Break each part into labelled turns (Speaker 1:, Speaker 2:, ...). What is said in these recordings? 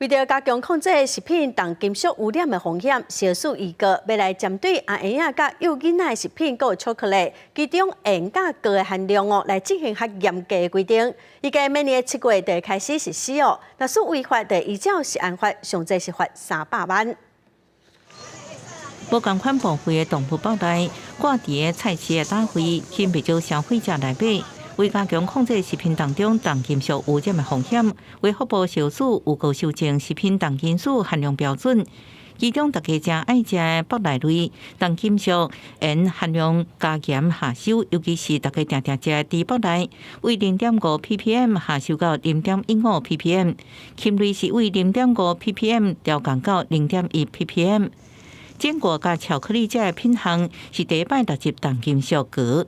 Speaker 1: 為著加強控制食品重金屬污染的風險，食安處預告欲來針對阿嬰仔佮幼囡仔的食品，閣有巧克力，其中鹽佮鉻的含量哦，來進行較嚴格的規定。預計明年7月就會開始實施哦。若是違法，就依照食安法，上濟是罰300萬。
Speaker 2: 無仝款部位的動物腹內掛佇个菜市的攤位，吸引袂少消費者來買。為加強控制食品當中重金屬污染的風險，衛福部食安處預告修正食品重金屬含量標準，其中大家誠愛食的腹內類重金屬鹽含量加嚴下修，尤其是大家定定食的豬腹內，為0.5 ppm 下修到0.15 ppm，禽類是為0.5 ppm 調降到0.1 ppm。堅果佮巧克力這个品項是第一擺納入重金屬鉻。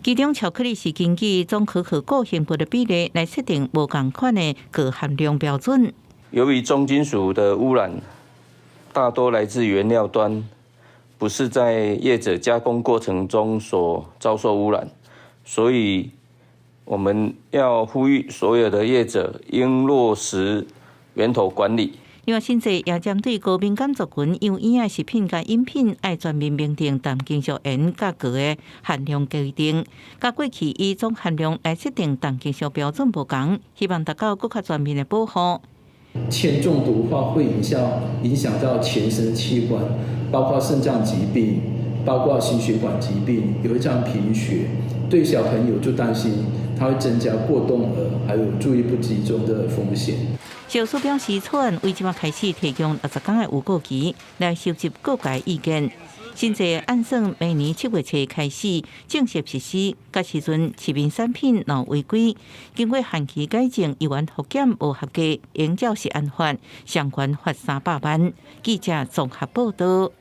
Speaker 2: 其中巧克力是根據總可可果成分的比例來設定無仝款的鉻含量標準。
Speaker 3: 由於重金屬的污染大多來自原料端，不是在業者加工過程中所遭受污染，所以我們要呼籲所有的業者應落實源頭管理。
Speaker 2: 另外，新制也針對高敏感族群幼嬰仔食品佮飲品，愛全面明定重金屬鹽佮鉻的含量規定，佮過去以總含量來設定重金屬標準無仝，希望達到閣較全面的保護。
Speaker 4: 鉛中毒的話會影響到全身器官，包括腎臟疾病，包括心血管疾病，也會造成貧血。對小朋友就擔心他會增加過動兒，還有注意不集中的風險。
Speaker 2: 食安處表示，草案為這擺開始提供60天的預告期來收集各界意見。新制按算明年7月初開始正式實施，屆時陣市面產品若違規，經過限期改正，猶原複檢無合格，應照食安法，上懸罰300萬。記者綜合報道。